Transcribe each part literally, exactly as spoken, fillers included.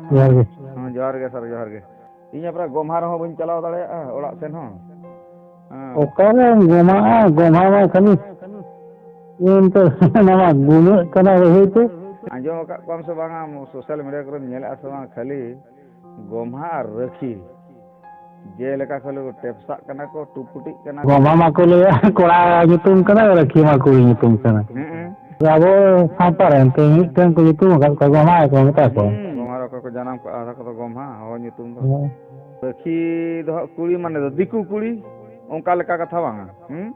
ᱡᱚᱦᱟᱨ ᱜᱮ᱾ ᱦᱮᱸ, ᱡᱚᱦᱟᱨ ᱜᱮ ᱥᱟᱨ, ᱡᱚᱦᱟᱨ ᱜᱮ᱾ ᱤᱧ ᱦᱚᱸ ᱯᱨᱟᱭ ᱜᱚᱢᱦᱟ ᱨᱮᱦᱚᱸ ᱵᱟᱹᱧ ᱪᱟᱞᱟᱣ ᱫᱟᱲᱮᱭᱟᱜᱼᱟ ᱚᱲᱟᱜ ᱥᱮᱱ ᱦᱚᱸ᱾ ᱦᱮᱸ᱾ ᱚᱠᱟᱨᱮᱢ ᱜᱚᱢᱦᱟᱜᱼᱟ? ᱜᱚᱢᱦᱟ ᱢᱟ ᱠᱷᱟᱹᱞᱤ ᱤᱭᱟᱹ ᱮᱱᱛᱮ ᱚᱱᱟ ᱢᱟ ᱜᱩᱱᱟᱹᱜ ᱠᱟᱱᱟ ᱵᱟᱹᱭ ᱵᱟᱹᱭᱛᱮ᱾ ᱟᱸᱡᱚᱢ ᱟᱠᱟᱫ ᱠᱚᱣᱟᱢ ᱥᱮ ᱵᱟᱝᱟ, social media ᱠᱚᱨᱮᱢ ᱧᱮᱞᱮᱫᱼᱟ ᱥᱮ ᱵᱟᱝ, ᱠᱷᱟᱹᱞᱤ ᱜᱚᱢᱦᱟ ᱟᱨ ᱨᱟᱹᱠᱷᱤ ᱡᱮᱞᱮᱠᱟ ᱠᱷᱟᱹᱞᱤ ᱠᱚ ᱴᱮᱯᱥᱟᱜ ᱠᱟᱱᱟ ᱠᱚ, ᱴᱩᱯᱩᱴᱤᱜ ᱠᱟᱱᱟ ᱠᱚ᱾ ᱜᱚᱢᱦᱟ ᱢᱟᱠᱚ ᱞᱟᱹᱭᱟ ᱠᱚᱲᱟ ᱧᱩᱛᱩᱢ ᱠᱟᱱᱟ, ᱨᱟᱹᱠᱷᱤ ᱢᱟ ᱠᱩᱲᱤ ᱧᱩᱛᱩᱢ ᱠᱟᱱᱟ᱾ ᱦᱮᱸ᱾ ᱟᱵᱚ ᱥᱟᱶᱛᱟ ᱨᱮ ᱮᱱᱛᱮ ᱢᱤᱫᱴᱮᱱ ᱠᱚ ᱧᱩᱛᱩᱢ ᱟᱠᱟᱫ ᱠᱚᱣᱟ, ᱜᱚᱢᱦᱟ ᱜᱮᱠᱚ ᱢᱮᱛᱟ ᱠᱚᱣᱟ᱾ ᱦᱩᱸ, ᱜᱚᱢᱦᱟ ᱨᱮ ᱚᱠᱚᱭ ᱠᱚ ᱡᱟᱱᱟᱢ ᱠᱚᱜᱼᱟ, ᱚᱱᱟ ᱠᱚᱫᱚ ᱜᱚᱢᱦᱟ, ᱦᱚᱲ ᱧᱩᱛᱩᱢ ᱫᱚ᱾ ᱦᱮᱸ᱾ ᱨᱟᱹᱠᱷᱤ ᱫᱚ ᱦᱟᱸᱜ ᱠᱩᱲᱤ, ᱢᱟᱱᱮ ᱫᱚ ᱫᱤᱠᱩ ᱠᱩᱲᱤ, ᱚᱱᱠᱟ ᱞᱮᱠᱟ ᱠᱟᱛᱷᱟ ᱵᱟᱝᱟ᱾ ᱦᱩᱸ?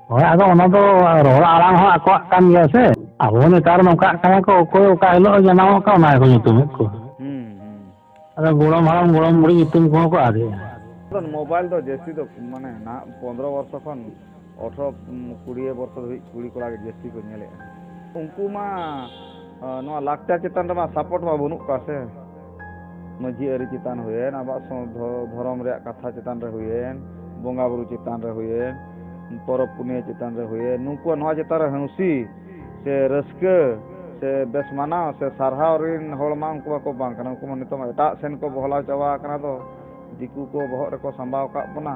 ᱦᱳᱭ, ᱟᱫᱚ ᱚᱱᱟ ᱫᱚ ᱨᱚᱲ ᱟᱲᱟᱝ ᱦᱚᱸ ᱟᱠᱚᱣᱟᱜ ᱠᱟᱱ ᱜᱮᱭᱟ ᱥᱮ᱾ ᱟᱵᱚ ᱱᱮᱛᱟᱨ ᱱᱚᱝᱠᱟᱜ ᱠᱟᱱᱟ ᱠᱚ, ᱚᱠᱚᱭ ᱚᱠᱟ ᱦᱤᱞᱳᱜ ᱮ ᱡᱟᱱᱟᱢᱚᱜ ᱠᱟᱱ, ᱚᱱᱟ ᱜᱮᱠᱚ ᱧᱩᱛᱩᱢᱮᱫ ᱠᱚᱣᱟ᱾ ᱦᱩᱸ, ᱦᱩᱸ᱾ ᱟᱫᱚ ᱜᱚᱲᱚᱢ ᱦᱟᱲᱟᱢ ᱜᱚᱲᱚᱢ ᱵᱩᱲᱦᱤ ᱧᱩᱛᱩᱢ ᱠᱚᱦᱚᱸ ᱠᱚ ᱟᱫᱮᱜᱼᱟ᱾ ᱟᱫᱚ ᱢᱳᱵᱟᱭᱤᱞ ᱫᱚ ᱡᱟᱹᱥᱛᱤ ᱫᱚ, ᱢᱟᱱᱮ, ᱱᱟᱦᱟᱜ ᱯᱚᱱᱫᱽᱨᱚ ᱵᱚᱨᱥᱚ ᱠᱷᱚᱱ ᱟᱴᱷᱨᱚ, ᱩᱢ, ᱠᱩᱲᱤ ᱵᱚᱨᱥᱚ ᱫᱷᱟᱹᱵᱤᱡ ᱠᱩᱲᱤ ᱠᱚᱲᱟ ᱜᱮ ᱡᱟᱹᱥᱛᱤ ᱠᱚ ᱧᱮᱞᱮᱫᱼᱟ᱾ ᱩᱱᱠᱩ ᱢᱟ, ᱟ, ᱱᱚᱣᱟ ᱞᱟᱠᱪᱟᱨ ᱪᱮᱛᱟᱱ ᱨᱮᱢᱟ support ᱢᱟ ᱵᱟᱹᱱᱩᱜ ᱠᱚᱣᱟ ᱥᱮ᱾ ᱢᱟᱹᱡᱷᱤ ᱟᱹᱨᱤ ᱪᱮᱛᱟᱱ ᱦᱩᱭᱮᱱ, ᱟᱵᱚᱣᱟᱜ ᱥᱚ-, ᱫᱷᱚ-, ᱫᱷᱚᱨᱚᱢ ᱨᱮᱭᱟᱜ ᱠᱟᱛᱷᱟ ᱪᱮᱛᱟᱱ ᱨᱮ ᱦᱩᱭᱮᱱ, ᱵᱚᱸᱜᱟ ᱵᱩᱨᱩ ᱪᱮᱛᱟᱱ ᱨᱮ ᱦᱩᱭᱮᱱ, ᱯᱚᱨᱚᱵᱽ ᱯᱩᱱᱟᱹᱭ ᱪᱮᱛᱟᱱ ᱨᱮ ᱦᱩᱭᱮᱱ, ᱱᱩᱠᱩᱣᱟᱜ ᱱᱚᱣᱟ ᱪᱮᱛᱟᱱ ᱨᱮ ᱦᱟᱹᱣᱥᱤ ᱥᱮ ᱨᱟᱹᱥᱠᱟᱹ ᱥᱮ ᱵᱮᱥ ᱢᱟᱱᱟᱣ ᱥᱮ ᱥᱟᱨᱦᱟᱣ ᱨᱮᱱ ᱦᱚᱲ ᱢᱟ ᱩᱱᱠᱩ ᱢᱟᱠᱚ ᱵᱟᱝ ᱠᱟᱱᱟ᱾ ᱩᱱᱠᱩ ᱢᱟ ᱱᱤᱛᱚᱜ ᱢᱟ ᱮᱴᱟᱜ ᱥᱮᱱ ᱠᱚ ᱵᱚᱦᱞᱟᱣ ᱪᱟᱵᱟ ᱟᱠᱟᱱᱟ᱾ ᱫᱚ ᱫᱤᱠᱩ ᱠᱚ ᱵᱚᱦᱚᱜ ᱨᱮᱠᱚ ᱥᱟᱢᱵᱟᱣ ᱟᱠᱟᱫ ᱵᱚᱱᱟ᱾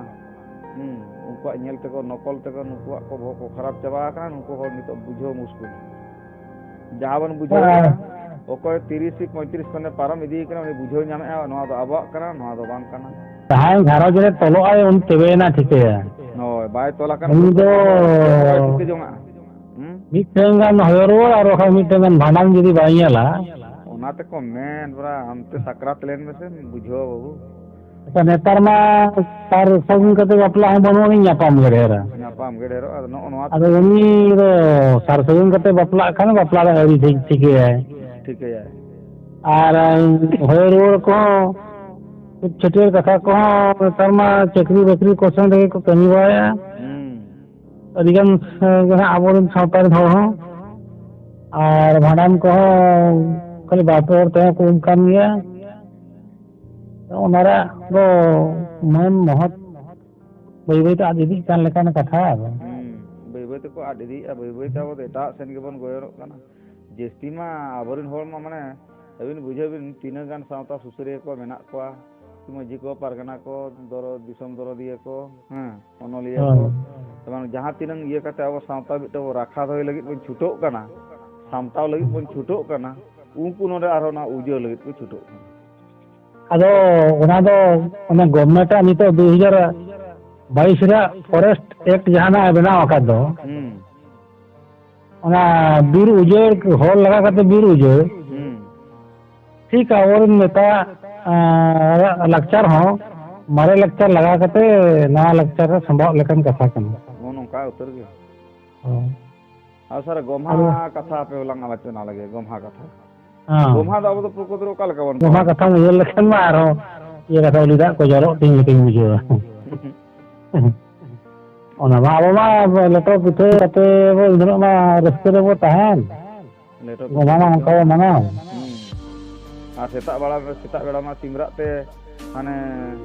ᱦᱩᱸ, ᱩᱱᱠᱩᱣᱟᱜ ᱧᱮᱞ ᱛᱮᱠᱚ, ᱱᱚᱠᱚᱞ ᱛᱮᱠᱚ ᱱᱩᱠᱩᱣᱟᱜ ᱠᱚ ᱵᱚᱦᱚᱜ ᱠᱚ ᱠᱷᱟᱨᱟᱯ ᱪᱟᱵᱟ ᱟᱠᱟᱱᱟ᱾ ᱱᱩᱠᱩ ᱦᱚᱲ ᱱᱤᱛᱚᱜ ᱵᱩᱡᱷᱟᱹᱣ ᱢᱩᱥᱠᱤᱞ᱾ ᱡᱟᱦᱟᱸ ᱵᱚᱱ ᱵᱩᱡᱷᱟᱹᱣ ᱦᱮᱸ᱾ ᱠᱟᱱᱟ, ᱚᱠᱚᱭ ᱛᱤᱨᱤᱥ ᱯᱚᱸᱭᱛᱨᱤᱥ ᱠᱷᱚᱱᱮ ᱯᱟᱨᱚᱢ ᱤᱫᱤᱭ ᱠᱟᱱᱟ, ᱩᱱᱤ ᱵᱩᱡᱷᱟᱹᱣ ᱧᱟᱢᱮᱫᱼᱟ, ᱱᱚᱣᱟ ᱫᱚ ᱟᱵᱚᱣᱟᱜ ᱠᱟᱱᱟ, ᱱᱚᱣᱟ ᱫᱚ ᱵᱟᱝ ᱠᱟᱱᱟ᱾ ᱡᱟᱦᱟᱸᱭ ᱜᱷᱟᱨᱚᱸᱡᱽ ᱨᱮ ᱛᱚᱞᱚᱜ ᱟᱭ, ᱩᱱᱤ ᱛᱚᱵᱮᱭᱮᱱᱟ ᱴᱷᱤᱠᱟᱹᱭᱟ᱾ ᱦᱳᱭ, ᱵᱟᱭ ᱛᱚᱞ ᱟᱠᱟᱱ ᱩᱱᱤ ᱵᱷᱳᱨ ᱫᱚ ᱫᱚ ᱚᱠᱚᱭ ᱴᱷᱤᱠᱟᱹ ᱡᱚᱝᱟᱜᱼᱟ? ᱦᱩᱸ? ᱢᱤᱫᱴᱟᱝ ᱜᱟᱱ ᱦᱚᱭᱚ ᱨᱩᱣᱟᱹᱲ ᱟᱨ ᱵᱟᱠᱷᱟᱱ ᱢᱤᱫᱴᱟᱝ ᱜᱟᱱ ᱵᱷᱟᱸᱰᱟᱱ ᱡᱩᱫᱤ ᱵᱟᱭ ᱧᱮᱞᱟ᱾ ᱚᱱᱟ ᱛᱮᱠᱚ ᱢᱮᱱ, ᱵᱨᱟ, ᱟᱢᱛᱮ ᱥᱟᱠᱨᱟᱛ ᱞᱮᱱ ᱢᱮᱥᱮ, ᱵᱩᱡᱷᱟᱹᱣᱟ ᱵᱟᱹᱵᱩ᱾ ᱟᱪᱪᱷᱟ, ᱱᱮᱛᱟᱨ ᱢᱟ ᱥᱟᱨ ᱥᱟᱹᱜᱩᱱ ᱠᱟᱛᱮ ᱵᱟᱯᱞᱟ ᱦᱚᱸ ᱵᱟᱹᱱᱩᱜ ᱟᱹᱱᱤᱡ, ᱧᱟᱯᱟᱢ ᱜᱮ ᱰᱷᱮᱨᱟ᱾ ᱧᱟᱯᱟᱢ ᱜᱮ ᱰᱷᱮᱨᱚᱜᱼᱟ, ᱟᱫᱚ ᱱᱚᱜᱼᱚ ᱱᱚᱣᱟ ᱟᱫᱚ ᱩᱱᱤ ᱫᱚ ᱥᱟᱨ ᱥᱟᱹᱜᱩᱱ ᱠᱟᱛᱮ ᱵᱟᱯᱞᱟᱜ ᱠᱷᱟᱱ ᱵᱟᱯᱞᱟ ᱫᱚ ᱟᱹᱣᱨᱤ ᱴᱷᱤᱠ ᱴᱷᱤᱠᱟᱹᱭᱟᱭ᱾ ᱴᱷᱤᱠᱟᱹᱭᱟᱭ᱾ ᱟᱨ ᱦᱚᱭᱚ ᱨᱩᱣᱟᱹᱲ ᱠᱚᱦᱚᱸ, ᱪᱷᱟᱹᱴᱭᱟᱹᱨ ᱠᱟᱛᱷᱟ ᱠᱚᱦᱚᱸ ᱱᱮᱛᱟᱨ ᱢᱟ ᱪᱟᱹᱠᱨᱤ ᱵᱟᱹᱠᱨᱤ ᱠᱚ ᱥᱮᱱ ᱨᱮᱜᱮ ᱠᱚ ᱠᱟᱹᱢᱤ ᱵᱟᱲᱟᱭᱟ᱾ ᱦᱩᱸ᱾ ᱟᱹᱰᱤᱜᱟᱱ, ᱮ, ᱜᱮ ᱦᱟᱸᱜ ᱟᱵᱚᱨᱮᱱ ᱥᱟᱶᱛᱟ ᱨᱮᱱ ᱦᱚᱲ ᱦᱚᱸ᱾ ᱟᱨ ᱵᱷᱟᱸᱰᱟᱱ ᱠᱚᱦᱚᱸ ᱠᱷᱟᱹᱞᱤ ᱵᱟᱨ ᱯᱮ ᱦᱚᱲ ᱛᱮᱦᱚᱸ ᱠᱚ ᱩᱢ ᱠᱟᱱ ᱜᱮᱭᱟ᱾ ᱚᱱᱟ ᱨᱮᱭᱟᱜ ᱫᱚ ᱢᱟᱹᱱ ᱢᱚᱦᱚᱛ ᱵᱟᱹᱭ ᱵᱟᱹᱭ ᱛᱮ ᱟᱫ ᱤᱫᱤᱜ ᱠᱟᱱ ᱞᱮᱠᱟᱱ ᱠᱟᱛᱷᱟ ᱟᱫᱚ᱾ ᱦᱩᱸ, ᱵᱟᱹᱭ ᱵᱟᱹᱭ ᱛᱮᱠᱚ ᱟᱫ ᱤᱫᱤᱭᱮᱫᱼᱟ, ᱵᱟᱹᱭ ᱵᱟᱹᱭ ᱛᱮ ᱟᱵᱚ ᱫᱚ ᱮᱴᱟᱜ ᱥᱮᱱ ᱜᱮᱵᱚᱱ ᱜᱚᱭᱚᱱᱚᱜ ᱠᱟᱱᱟ᱾ ᱡᱟᱹᱥᱛᱤ ᱢᱟ ᱟᱵᱚᱨᱮᱱ ᱦᱚᱲ ᱢᱟ, ᱢᱟᱱᱮ, ᱟᱹᱵᱤᱱ ᱵᱩᱡᱷᱟᱹᱣ ᱵᱤᱱ, ᱛᱤᱱᱟᱹᱜ ᱜᱟᱱ ᱥᱟᱶᱛᱟ ᱥᱩᱥᱟᱹᱨᱤᱭᱟᱹ ᱠᱚ ᱢᱮᱱᱟᱜ ᱠᱚᱣᱟ, ᱢᱟᱹᱡᱷᱤ ᱠᱚ, ᱯᱟᱨᱜᱟᱱᱟ ᱠᱚ, ᱫᱚᱨᱚ-, ᱫᱤᱥᱚᱢ ᱫᱚᱨᱚᱫᱤᱭᱟᱹ ᱠᱚ, ᱦᱮᱸ, ᱚᱱᱚᱞᱤᱭᱟᱹ ᱦᱳᱭ᱾ ᱠᱚ, ᱮᱵᱚᱝ ᱡᱟᱦᱟᱸ ᱛᱤᱱᱟᱹᱜ ᱤᱭᱟᱹ ᱠᱟᱛᱮ ᱟᱵᱚ ᱥᱟᱶᱛᱟ ᱢᱤᱫᱴᱟᱝ ᱵᱚ ᱨᱟᱠᱷᱟ ᱫᱚᱦᱚᱭ ᱞᱟᱹᱜᱤᱫ ᱵᱚᱱ ᱪᱷᱩᱴᱟᱹᱜ ᱠᱟᱱᱟ, ᱥᱟᱢᱴᱟᱣ ᱞᱟᱹᱜᱤᱫ ᱵᱚᱱ ᱪᱷᱩᱴᱟᱹᱜ ᱠᱟᱱᱟ, ᱩᱱᱠᱩ ᱱᱚᱰᱮ ᱟᱨᱦᱚᱸ ᱚᱱᱟ ᱩᱡᱟᱹᱲ ᱞᱟᱹᱜᱤᱫ ᱠᱚ ᱪᱷᱩᱴᱟᱹᱜ ᱠᱟᱱᱟ᱾ ᱟᱫᱚ ᱚᱱᱟ ᱫᱚ ᱚᱱᱟ ᱜᱚᱵᱷᱢᱮᱱᱴ ᱟᱜ ᱱᱤᱛᱚᱜ ᱫᱩ ᱦᱟᱡᱟᱨ ᱵᱟᱭᱤᱥ ᱨᱮᱭᱟᱜ ᱯᱷᱚᱨᱮᱥᱴ ᱮᱠᱴ ᱡᱟᱦᱟᱸ ᱱᱟᱜ ᱮ ᱵᱮᱱᱟᱣ ᱟᱠᱟᱫ ᱫᱚ, ᱦᱩᱸ᱾ ᱚᱱᱟ ᱵᱤᱨ ᱩᱡᱟᱹᱲ, ᱦᱚᱲ ᱞᱟᱜᱟ ᱠᱟᱛᱮ ᱵᱤᱨ ᱩᱡᱟᱹᱲ, ᱦᱩᱸ᱾ ᱴᱷᱤᱠ ᱟᱵᱚᱨᱮᱱ ᱱᱮᱛᱟ, ᱟᱸ, ᱞᱟᱠᱪᱟᱨ ᱦᱚᱸ ᱢᱟᱨᱮ ᱞᱟᱠᱪᱟᱨ ᱞᱟᱜᱟ ᱠᱟᱛᱮ ᱱᱟᱣᱟ ᱞᱟᱠᱪᱟᱨ ᱨᱮ ᱥᱟᱢᱵᱟᱣ ᱞᱮᱠᱟᱱ ᱠᱟᱛᱷᱟ ᱠᱟᱱᱟ᱾ ᱱᱚᱜᱼᱚ ᱱᱚᱝᱠᱟ ᱩᱛᱟᱹᱨ ᱜᱮ᱾ ᱦᱳᱭ᱾ ᱟᱨ ᱥᱟᱨ, ᱜᱚᱢᱦᱟ ᱟᱫᱚ ᱠᱟᱛᱷᱟ ᱦᱟᱯᱮ ᱞᱟᱝ ᱟᱞᱳᱪᱚᱱᱟ ᱞᱮᱜᱮ, ᱜᱚᱢᱦᱟ ᱠᱟᱛᱷᱟ᱾ ᱦᱮᱸ᱾ ᱜᱚᱢᱦᱟ ᱫᱚ ᱟᱵᱚ ᱫᱚ ᱯᱨᱚᱠᱨᱤᱛᱤ ᱨᱮ ᱚᱠᱟ ᱞᱮᱠᱟ ᱵᱚᱱ ᱜᱚᱢᱦᱟ ᱯᱟᱞᱟᱣᱟ? ᱠᱟᱛᱷᱟᱢ ᱩᱭᱦᱟᱹᱨ ᱞᱮᱠᱷᱟᱱ ᱢᱟ ᱟᱨᱦᱚᱸ ᱤᱭᱟᱹ ᱠᱟᱛᱷᱟ, ᱩᱞᱤ ᱫᱟᱜ ᱠᱚ ᱡᱚᱨᱚᱜ ᱛᱤᱧ ᱞᱮᱠᱟᱧ ᱵᱩᱡᱷᱟᱹᱣᱟ᱾ ᱚᱱᱟ ᱢᱟ ᱟᱵᱚ ᱢᱟ ᱞᱮᱴᱚ ᱯᱤᱴᱷᱟᱹ ᱠᱟᱛᱮ ᱵᱚ ᱩᱱ ᱦᱤᱞᱳᱜ ᱢᱟ ᱨᱟᱹᱥᱠᱟᱹ ᱨᱮᱵᱚ ᱛᱟᱦᱮᱱ᱾ ᱞᱮᱴᱚ ᱜᱚᱢᱦᱟ ᱯᱤᱴᱷᱟᱹ ᱢᱟ ᱠᱟᱛᱮ᱾ ᱚᱱᱠᱟ ᱵᱚ ᱢᱟᱱᱟᱣ᱾ ᱦᱩᱸ᱾ ᱟᱨ ᱥᱮᱛᱟᱜ ᱵᱮᱲᱟ, ᱥᱮᱛᱟᱜ ᱵᱮᱲᱟ ᱢᱟ ᱥᱤᱢ ᱨᱟᱜ ᱛᱮ ᱦᱟᱱᱮ,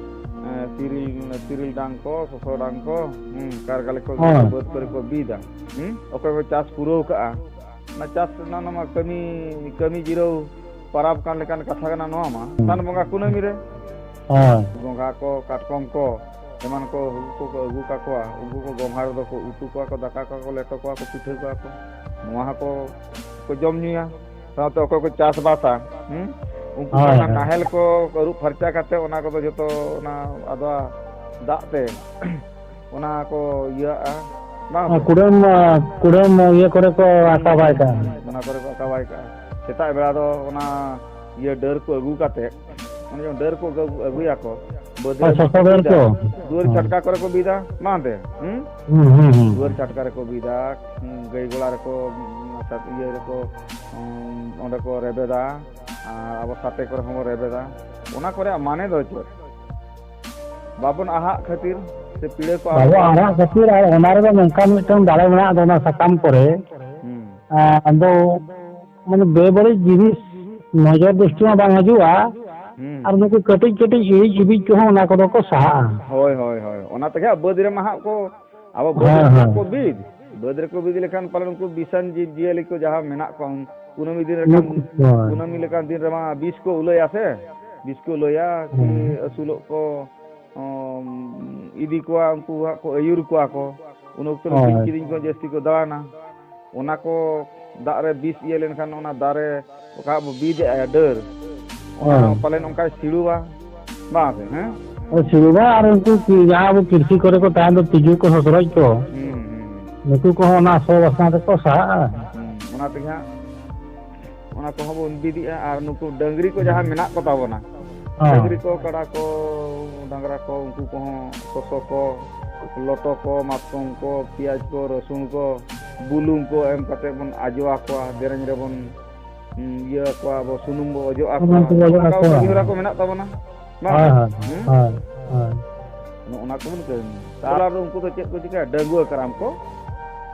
ᱮ, ᱛᱤᱨᱤᱞ, ᱛᱤᱨᱤᱞ ᱰᱟᱝ ᱠᱚ, ᱥᱚᱥᱚ ᱰᱟᱝ ᱠᱚ, ᱦᱩᱸ, ᱠᱟᱨᱜᱟᱞᱮ ᱠᱚ ᱦᱳᱭ᱾ ᱵᱟᱹᱫᱽ ᱠᱚᱨᱮ ᱠᱚ ᱵᱤᱫᱟ᱾ ᱦᱩᱸ? ᱚᱠᱚᱭ ᱠᱚ ᱪᱟᱥ ᱯᱩᱨᱟᱹᱣ ᱠᱟᱜᱼᱟ, ᱚᱱᱟ ᱪᱟᱥ ᱨᱮᱱᱟᱜ ᱚᱱᱟ ᱢᱟ ᱠᱟᱹᱢᱤ, ᱠᱟᱹᱢᱤ ᱡᱤᱨᱟᱹᱣ ᱯᱟᱨᱟᱵᱽ ᱠᱟᱱ ᱞᱮᱠᱟᱱ ᱠᱟᱛᱷᱟ ᱠᱟᱱᱟ ᱱᱚᱣᱟ ᱢᱟ᱾ ᱦᱩᱸ᱾ ᱥᱟᱱ ᱵᱚᱸᱜᱟ ᱠᱩᱱᱟᱹᱢᱤ ᱨᱮ ᱦᱳᱭ᱾ ᱜᱚᱸᱜᱷᱟ ᱠᱚ, ᱠᱟᱴᱠᱚᱢ ᱠᱚ, ᱮᱢᱟᱱ ᱠᱚ ᱦᱟᱹᱠᱩ ᱠᱚᱠᱚ ᱟᱹᱜᱩ ᱠᱟᱠᱚᱣᱟ, ᱩᱱᱠᱩ ᱠᱚ ᱜᱚᱢᱦᱟ ᱨᱮᱫᱚ ᱠᱚ ᱩᱛᱩ ᱠᱚᱣᱟ ᱠᱚ, ᱫᱟᱠᱟ ᱠᱚᱣᱟ ᱠᱚ, ᱞᱮᱴᱚ ᱠᱚᱣᱟ ᱠᱚ, ᱯᱤᱴᱷᱟᱹ ᱠᱚᱣᱟ ᱠᱚ, ᱱᱚᱣᱟ ᱦᱚᱸᱠᱚ ᱠᱚ ᱡᱚᱢ ᱧᱩᱭᱟ᱾ ᱥᱟᱶᱛᱮ ᱚᱠᱚᱭ ᱠᱚ ᱪᱟᱥᱵᱟᱥᱟ, ᱦᱩᱸ? ᱩᱱᱠᱩ ᱠᱚ ᱦᱳᱭ, ᱚᱱᱟ ᱦᱳᱭ᱾ ᱱᱟᱦᱮᱞ ᱠᱚ ᱟᱹᱨᱩᱵ ᱯᱷᱟᱨᱪᱟ ᱠᱟᱛᱮ ᱚᱱᱟ ᱠᱚᱫᱚ ᱡᱚᱛᱚ ᱚᱱᱟ ᱟᱫᱣᱟ ᱫᱟᱜ ᱛᱮ ᱚᱱᱟ ᱠᱚ ᱤᱭᱟᱹᱜᱼᱟ, ᱵᱟᱝ ᱚᱱᱟ ᱥᱮ? ᱠᱩᱰᱟᱹᱢ, ᱠᱩᱰᱟᱹᱢ ᱤᱭᱟᱹ ᱠᱚᱨᱮ ᱠᱚ ᱦᱩᱸ, ᱟᱠᱟ ᱵᱟᱭ ᱦᱩᱸ, ᱠᱟᱜᱼᱟ᱾ ᱦᱩᱸ, ᱚᱱᱟ ᱠᱚᱨᱮ ᱠᱚ ᱟᱠᱟ ᱵᱟᱭ ᱠᱟᱜᱼᱟ᱾ ᱥᱮᱛᱟᱜ ᱵᱮᱲᱟ ᱫᱚ ᱚᱱᱟ ᱤᱭᱟᱹ ᱰᱟᱹᱨ ᱠᱚ ᱟᱹᱜᱩ ᱠᱟᱛᱮ, ᱚᱱᱮ ᱡᱮᱢᱚᱱ ᱰᱟᱹᱨ ᱠᱚ ᱟᱹᱜᱩ, ᱟᱹᱜᱩᱭᱟᱠᱚ, ᱵᱟᱹᱫᱽ ᱦᱳᱭ, ᱨᱮ ᱢᱟ ᱥᱚᱥᱚ ᱠᱚ ᱰᱟᱹᱨ ᱵᱤᱫᱟ, ᱠᱚ᱾ ᱫᱩᱣᱟᱹᱨ ᱦᱳᱭ᱾ ᱪᱷᱟᱴᱠᱟ ᱠᱚᱨᱮ ᱠᱚ ᱵᱤᱫᱟ, ᱵᱟᱝ ᱛᱮ? ᱦᱩᱸ? ᱦᱩᱸ, ᱦᱩᱸ, ᱦᱩᱸ᱾ ᱫᱩᱣᱟᱹᱨ ᱪᱷᱟᱴᱠᱟ ᱨᱮᱠᱚ ᱵᱤᱫᱟ, ᱦᱩᱸ, ᱜᱟᱹᱭ ᱜᱚᱲᱟ ᱨᱮᱠᱚ, ᱦᱩᱸ, ᱤᱭᱟᱹ ᱨᱮᱠᱚ, ᱦᱩᱸ, ᱚᱸᱰᱮ ᱠᱚ ᱨᱮᱵᱮᱫᱟ, ᱟᱨ ᱟᱵᱚ ᱥᱟᱛᱮ ᱠᱚᱨᱮ ᱦᱚᱸᱵᱚᱱ ᱨᱮᱵᱮᱫᱟ᱾ ᱚᱱᱟ ᱠᱚᱨᱮ ᱢᱟᱱᱮ ᱫᱚ ᱪᱮᱫ? ᱵᱟᱵᱚᱱ ᱟᱦᱟᱜ ᱠᱷᱟᱹᱛᱤᱨ ᱥᱮ ᱯᱤᱲᱟᱹ ᱠᱚ ᱵᱟᱵᱚ ᱟᱞᱚ ᱠᱚ ᱟᱦᱟᱜ ᱠᱷᱟᱹᱛᱤᱨ, ᱟᱨ ᱚᱱᱟ ᱨᱮᱫᱚ ᱱᱚᱝᱠᱟᱱ ᱢᱤᱫᱴᱟᱝ ᱫᱟᱲᱮ ᱢᱮᱱᱟᱜ ᱫᱚ ᱚᱱᱟ ᱥᱟᱠᱟᱢ ᱠᱚᱨᱮ, ᱦᱩᱸ᱾ ᱟᱫᱚ ᱢᱟᱱᱮ ᱵᱮᱵᱟᱹᱲᱤᱡ ᱡᱤᱱᱤᱥ ᱱᱚᱡᱚᱨ ᱫᱨᱤᱥᱴᱤ ᱦᱚᱸ ᱵᱟᱝ ᱦᱤᱡᱩᱜᱼᱟ, ᱦᱩᱸ᱾ ᱟᱨ ᱱᱩᱠᱩ ᱠᱟᱹᱴᱤᱡ ᱠᱟᱹᱴᱤᱡ ᱤᱲᱤᱡ ᱤᱵᱤᱡ ᱠᱚᱦᱚᱸ ᱚᱱᱟ ᱠᱚᱫᱚ ᱠᱚ ᱥᱟᱦᱟᱜᱼᱟ᱾ ᱦᱳᱭ, ᱦᱳᱭ, ᱦᱳᱭ᱾ ᱚᱱᱟ ᱛᱮᱜᱮ ᱦᱟᱸᱜ ᱵᱟᱹᱫᱽ ᱨᱮᱢᱟ ᱦᱟᱸᱜ ᱠᱚ, ᱟᱵᱚ ᱵᱟᱹᱫᱽ ᱦᱮᱸ, ᱨᱮᱢᱟ ᱦᱮᱸ᱾ ᱠᱚ ᱵᱤᱫ, ᱵᱟᱹᱫᱽ ᱨᱮᱠᱚ ᱵᱤᱫ ᱞᱮᱠᱷᱟᱱ ᱯᱟᱞᱮᱱ ᱩᱱᱠᱩ ᱵᱤᱥᱟᱱ ᱡᱤᱵᱽ ᱡᱤᱭᱟᱹᱞᱤ ᱠᱚ ᱡᱟᱦᱟᱸ ᱢᱮᱱᱟᱜ ᱠᱚᱣᱟ, ᱠᱩᱱᱟᱹᱢᱤ ᱫᱤᱱ ᱨᱮ ᱠᱷᱟᱱ, ᱦᱳᱭ᱾ ᱠᱩᱱᱟᱹᱢᱤ ᱞᱮᱠᱟᱱ ᱫᱤᱱ ᱨᱮᱢᱟ ᱵᱤᱥ ᱠᱚ ᱩᱞᱟᱹᱭᱟ ᱥᱮ, ᱵᱤᱥ ᱠᱚ ᱩᱞᱟᱹᱭᱟ, ᱠᱤ ᱦᱮᱸ᱾ ᱟᱹᱥᱩᱞᱚᱜ ᱠᱚ, ᱚᱢ, ᱤᱫᱤ ᱠᱚᱣᱟ, ᱩᱱᱠᱩ ᱦᱟᱸᱜ ᱠᱚ ᱟᱹᱭᱩᱨ ᱠᱚᱣᱟ ᱠᱚ᱾ ᱩᱱ ᱚᱠᱛᱚ ᱨᱮ ᱵᱤᱨ ᱦᱳᱭ᱾ ᱠᱤᱫᱤᱧ ᱠᱚ ᱡᱟᱹᱥᱛᱤ ᱠᱚ ᱫᱟᱬᱟᱱᱟ᱾ ᱚᱱᱟ ᱠᱚ ᱫᱟᱜ ᱨᱮ ᱵᱤᱥ ᱤᱭᱟᱹ ᱞᱮᱱᱠᱷᱟᱱ ᱚᱱᱟ ᱫᱟᱨᱮ ᱚᱠᱟ ᱵᱚ ᱵᱤᱫ ᱮᱫᱼᱟ ᱰᱟᱹᱨ, ᱚᱱᱟ ᱦᱳᱭ᱾ ᱦᱚᱸ ᱯᱟᱞᱮᱱ ᱚᱱᱠᱟᱭ ᱥᱤᱲᱩᱣᱟ, ᱵᱟᱝ ᱥᱮ? ᱦᱮᱸ? ᱦᱳᱭ, ᱥᱤᱲᱩᱣᱟ ᱟᱨ ᱩᱱᱠᱩ ᱠᱤ-, ᱡᱟᱦᱟᱸ ᱟᱵᱚ ᱠᱤᱨᱥᱤ ᱠᱚᱨᱮ ᱠᱚ ᱛᱟᱦᱮᱱ ᱫᱚ ᱛᱤᱡᱩ ᱠᱚ ᱥᱚᱥᱨᱚᱡ ᱠᱚ, ᱦᱩᱸ, ᱦᱩᱸ, ᱦᱩᱸ᱾ ᱱᱩᱠᱩ ᱠᱚᱦᱚᱸ ᱚᱱᱟ ᱥᱚ ᱵᱟᱥᱱᱟ ᱛᱮᱠᱚ ᱥᱟᱦᱟᱜᱼᱟ᱾ ᱦᱩᱸ, ᱚᱱᱟ ᱛᱮᱜᱮ ᱦᱟᱸᱜ, ᱚᱱᱟ ᱠᱚᱦᱚᱸ ᱵᱚᱱ ᱵᱤᱫᱮᱜᱼᱟ᱾ ᱟᱨ ᱱᱩᱠᱩ ᱰᱟᱹᱝᱨᱤ ᱠᱚ ᱡᱟᱦᱟᱸ ᱢᱮᱱᱟᱜ ᱠᱚ ᱛᱟᱵᱚᱱᱟ, ᱦᱚᱸ᱾ ᱰᱟᱹᱝᱨᱤ ᱠᱚ, ᱠᱟᱰᱟ ᱠᱚ, ᱰᱟᱝᱨᱟ ᱠᱚ, ᱩᱱᱠᱩ ᱠᱚᱦᱚᱸ ᱥᱚᱥᱚ ᱠᱚ, ᱞᱚᱴᱚ ᱠᱚ, ᱢᱟᱛᱠᱚᱢ ᱠᱚ, ᱯᱮᱸᱭᱟᱡᱽ ᱠᱚ, ᱨᱟᱹᱥᱩᱱ ᱠᱚ, ᱵᱩᱞᱩᱝ ᱠᱚ ᱮᱢ ᱠᱟᱛᱮ ᱵᱚᱱ ᱟᱡᱚ ᱟᱠᱚᱣᱟ, ᱫᱮᱨᱮᱧ ᱨᱮᱵᱚᱱ, ᱩᱸ, ᱤᱭᱟᱹ ᱟᱠᱚᱣᱟ, ᱟᱵᱚ ᱥᱩᱱᱩᱢ ᱵᱚ ᱚᱡᱚᱜ ᱟᱠᱚᱣᱟ᱾ ᱥᱩᱱᱩᱢ ᱠᱚ ᱚᱡᱚᱜ ᱱᱚᱝᱠᱟ ᱟᱠᱚᱣᱟ᱾ ᱠᱟᱹᱢᱤ ᱦᱚᱨᱟ ᱠᱚ ᱢᱮᱱᱟᱜ ᱛᱟᱵᱚᱱᱟ, ᱵᱟᱝ? ᱦᱳᱭ, ᱦᱳᱭ, ᱦᱩᱸ? ᱦᱳᱭ, ᱦᱳᱭ᱾ ᱱᱚᱜᱼᱚ ᱱᱟ ᱠᱚᱵᱚᱱ ᱠᱟᱹᱢᱤᱭᱟ᱾ ᱛᱟᱦᱚᱞᱮ ᱟᱫᱚ ᱩᱱᱠᱩ ᱫᱚ ᱪᱮᱫ ᱠᱚ ᱪᱤᱠᱟᱹᱭᱟ? ᱰᱟᱺᱜᱩᱣᱟᱹ ᱠᱟᱨᱟᱢ ᱠᱚ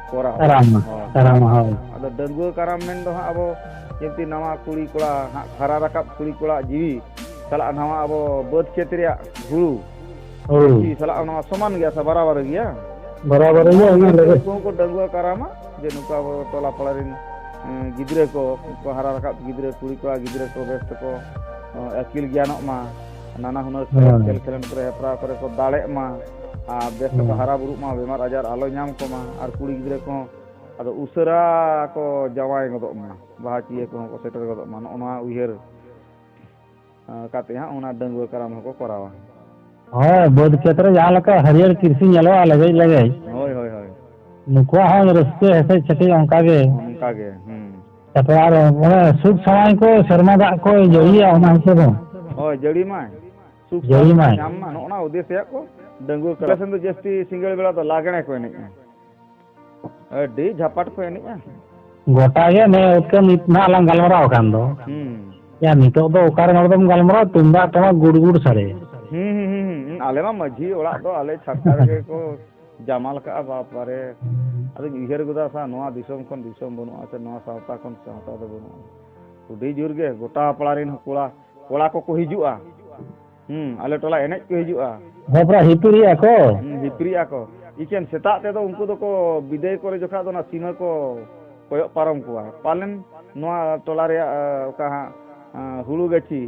ᱠᱚᱨᱟᱣᱟ᱾ ᱠᱟᱨᱟᱢ, ᱦᱳᱭ᱾ ᱠᱟᱨᱟᱢ, ᱦᱳᱭ᱾ ᱟᱫᱚ ᱰᱟᱺᱜᱩᱣᱟᱹ ᱠᱟᱨᱟᱢ ᱢᱮᱱ ᱫᱚ ᱦᱟᱸᱜ ᱟᱵᱚ ᱡᱮᱢᱛᱤ ᱱᱟᱣᱟ ᱠᱩᱲᱤ ᱠᱚᱲᱟ ᱦᱟᱸᱜ ᱦᱟᱨᱟ ᱨᱟᱠᱟᱵ ᱠᱩᱲᱤ ᱠᱚᱲᱟ ᱡᱤᱣᱤ ᱥᱟᱞᱟᱜ ᱱᱟᱣᱟ ᱟᱵᱚ ᱵᱟᱹᱫᱽ ᱠᱷᱮᱛ ᱨᱮᱭᱟᱜ ᱦᱩᱲᱩ ᱦᱩᱲᱩ᱾ ᱜᱟᱹᱪᱷᱤ ᱥᱟᱞᱟᱜ ᱱᱚᱣᱟ ᱥᱚᱢᱟᱱ ᱜᱮᱭᱟ ᱥᱮ ᱵᱟᱨᱟᱵᱟᱨᱤ ᱜᱮᱭᱟ? ᱵᱟᱨᱟᱵᱟᱨᱤ ᱜᱮᱭᱟ, ᱚᱱᱟ ᱚᱱᱟ ᱞᱟᱹᱜᱤᱫ ᱞᱟᱹᱜᱤᱫ᱾ ᱩᱱᱠᱩ ᱦᱚᱸᱠᱚ ᱰᱟᱺᱜᱩᱣᱟᱹ ᱠᱟᱨᱟᱢᱟ ᱡᱮ ᱱᱩᱠᱩ ᱟᱵᱚ ᱴᱚᱞᱟ ᱯᱟᱲᱟ ᱨᱮᱱ, ᱮᱸ, ᱜᱤᱫᱽᱨᱟᱹ ᱠᱚ, ᱩᱱᱠᱩ ᱦᱟᱨᱟ ᱨᱟᱠᱟᱵ ᱜᱤᱫᱽᱨᱟᱹ, ᱠᱩᱲᱤ ᱠᱚᱲᱟ ᱜᱤᱫᱽᱨᱟᱹ ᱠᱚ ᱵᱮᱥ ᱛᱮᱠᱚ, ᱮᱸ, ᱟᱹᱠᱤᱞ ᱜᱮᱭᱟᱱᱚᱜ ᱢᱟ, ᱱᱟᱱᱟ ᱦᱩᱱᱟᱹᱨ ᱦᱳᱭ᱾ ᱠᱷᱮᱞ ᱠᱷᱮᱞᱳᱸᱰ ᱠᱚᱨᱮ ᱦᱮᱯᱨᱟᱣ ᱠᱚᱨᱮ ᱠᱚ ᱫᱟᱲᱮᱜ ᱢᱟ, ᱟᱨ ᱵᱮᱥ ᱛᱮᱠᱚ ᱦᱳᱭ᱾ ᱦᱟᱨᱟ ᱵᱩᱨᱩᱜ ᱢᱟ, ᱵᱮᱢᱟᱨ ᱟᱡᱟᱨ ᱟᱞᱚ ᱧᱟᱢ ᱠᱚᱢᱟ, ᱟᱨ ᱠᱩᱲᱤ ᱜᱤᱫᱽᱨᱟᱹ ᱠᱚᱦᱚᱸ ᱟᱫᱚ ᱩᱥᱟᱹᱨᱟ ᱠᱚ ᱡᱟᱶᱟᱭ ᱜᱚᱫᱚᱜ ᱢᱟ, ᱵᱟᱦᱟ ᱪᱤᱭᱟᱹ ᱠᱚᱦᱚᱸ ᱠᱚ ᱥᱮᱴᱮᱨ ᱜᱚᱫᱚᱜ ᱢᱟ, ᱱᱚᱜᱼᱚ ᱱᱚᱣᱟ ᱩᱭᱦᱟᱹᱨ, ᱟᱸ, ᱠᱟᱛᱮ ᱦᱟᱸᱜ ᱚᱱᱟ ᱰᱟᱺᱜᱩᱣᱟᱹ ᱠᱟᱨᱟᱢ ᱦᱚᱸᱠᱚ ᱠᱚᱨᱟᱣᱟ᱾ ᱦᱳᱭ, ᱵᱟᱹᱫᱽ ᱠᱷᱮᱛ ᱨᱮ ᱡᱟᱦᱟᱸ ᱞᱮᱠᱟ ᱦᱟᱹᱨᱭᱟᱹᱲ ᱠᱤᱨᱥᱤ ᱧᱮᱞᱚᱜᱼᱟ ᱞᱮᱜᱮᱡ ᱞᱮᱜᱮᱡ, ᱦᱳᱭ, ᱦᱳᱭ, ᱦᱳᱭ᱾ ᱱᱩᱠᱩᱣᱟᱜ ᱦᱚᱸ ᱨᱟᱹᱥᱠᱟᱹ ᱦᱮᱥᱮᱡ ᱥᱮᱴᱮᱡ ᱚᱱᱠᱟ ᱜᱮ᱾ ᱚᱱᱠᱟ ᱜᱮ, ᱦᱩᱸ᱾ ᱛᱟᱯᱚᱨ ᱟᱨ ᱚᱱᱮ ᱥᱩᱠ ᱥᱟᱶᱟᱭ ᱠᱚ ᱥᱮᱨᱢᱟ ᱫᱟᱜ ᱠᱚᱭ ᱡᱟᱹᱲᱤᱭᱟ, ᱚᱱᱟ ᱦᱤᱥᱟᱹᱵ ᱦᱚᱸ᱾ ᱦᱳᱭ, ᱡᱟᱹᱲᱤ ᱢᱟᱭ᱾ ᱥᱩᱠ ᱡᱟᱹᱲᱤ ᱥᱟᱶᱟᱭ ᱢᱟᱭ᱾ ᱧᱟᱢ ᱢᱟ, ᱱᱚᱜᱼᱚ ᱱᱟ ᱩᱫᱮᱥ ᱨᱮᱭᱟᱜ ᱠᱚ ᱰᱟᱺᱜᱩᱣᱟᱹ ᱠᱟᱨᱟᱢ᱾ ᱟᱞᱮ ᱥᱮᱱ ᱫᱚ ᱡᱟᱹᱥᱛᱤ ᱥᱤᱸᱜᱟᱹᱲ ᱵᱮᱲᱟ ᱫᱚ ᱞᱟᱜᱽᱬᱮ ᱠᱚ ᱮᱱᱮᱡᱼᱟ᱾ ᱟᱹᱰᱤ ᱡᱷᱟᱯᱟᱴ ᱠᱚ ᱮᱱᱮᱡᱼᱟ᱾ ᱜᱚᱴᱟ ᱜᱮ ᱱᱮ ᱩᱛᱠᱟᱹ ᱱᱤᱛ ᱱᱟᱦᱟᱜ ᱞᱟᱝ ᱜᱟᱞᱢᱟᱨᱟᱣ ᱟᱠᱟᱱ ᱫᱚ᱾ ᱦᱩᱸ᱾ ᱭᱟ, ᱱᱤᱛᱚᱜ ᱫᱚ ᱚᱠᱟ ᱨᱮ ᱦᱚᱲ ᱫᱚᱢ ᱜᱟᱞᱢᱟᱨᱟᱣᱟ? ᱛᱩᱢᱫᱟᱜ ᱴᱟᱢᱟᱠ ᱜᱩᱰ ᱜᱩᱰ ᱥᱟᱰᱮ᱾ ᱦᱩᱸ, ᱦᱩᱸ, ᱦᱩᱸ, ᱦᱩᱸ᱾ ᱟᱞᱮ ᱢᱟ ᱢᱟᱹᱡᱷᱤ ᱚᱲᱟᱜ ᱫᱚ ᱟᱞᱮ ᱪᱷᱟᱴᱠᱟ ᱨᱮᱜᱮ ᱠᱚ ᱡᱟᱢᱟᱞ ᱠᱟᱜᱼᱟ, ᱵᱟᱯ ᱨᱮ᱾ ᱟᱫᱚᱧ ᱩᱭᱦᱟᱹᱨ ᱜᱚᱫᱟ ᱥᱟ, ᱱᱚᱣᱟ ᱫᱤᱥᱚᱢ ᱠᱷᱚᱱ ᱫᱤᱥᱚᱢ ᱵᱟᱹᱱᱩᱜᱼᱟ, ᱥᱮ ᱱᱚᱣᱟ ᱥᱟᱶᱛᱟ ᱠᱷᱚᱱ ᱥᱟᱶᱛᱟ ᱫᱚ ᱵᱟᱹᱱᱩᱜᱼᱟ᱾ ᱟᱹᱰᱤ ᱡᱳᱨ ᱜᱮ ᱜᱚᱴᱟ ᱯᱟᱲᱟ ᱨᱮᱱ ᱠᱚᱲᱟ, ᱠᱚᱲᱟ ᱠᱚᱠᱚ ᱦᱤᱡᱩᱜᱼᱟ᱾ ᱦᱩᱸ, ᱟᱞᱮ ᱴᱚᱞᱟ ᱮᱱᱮᱡ ᱠᱚ ᱦᱤᱡᱩᱜᱼᱟ᱾ ᱦᱮᱸ, ᱯᱩᱨᱟ ᱦᱤᱯᱤᱨᱤᱜ ᱟᱠᱚ᱾ ᱦᱩᱸ, ᱦᱤᱯᱤᱨᱤᱜ ᱟᱠᱚ᱾ ᱤᱠᱷᱮᱱ ᱥᱮᱛᱟᱜ ᱛᱮᱫᱚ ᱩᱱᱠᱩ ᱫᱚᱠᱚ ᱵᱤᱫᱟᱹᱭ ᱠᱚᱨᱮ ᱡᱚᱠᱷᱟᱡ ᱫᱚ ᱚᱱᱟ ᱥᱤᱢᱟᱹ ᱠᱚ ᱠᱚᱭᱚᱜ ᱯᱟᱨᱚᱢ ᱠᱚᱣᱟ᱾ ᱯᱟᱞᱮᱱ ᱱᱚᱣᱟ ᱴᱚᱞᱟ ᱨᱮᱭᱟᱜ, ᱮ, ᱚᱠᱟ ᱦᱟᱸᱜ, ᱮ, ᱦᱩᱲᱩ ᱜᱟᱹᱪᱷᱤ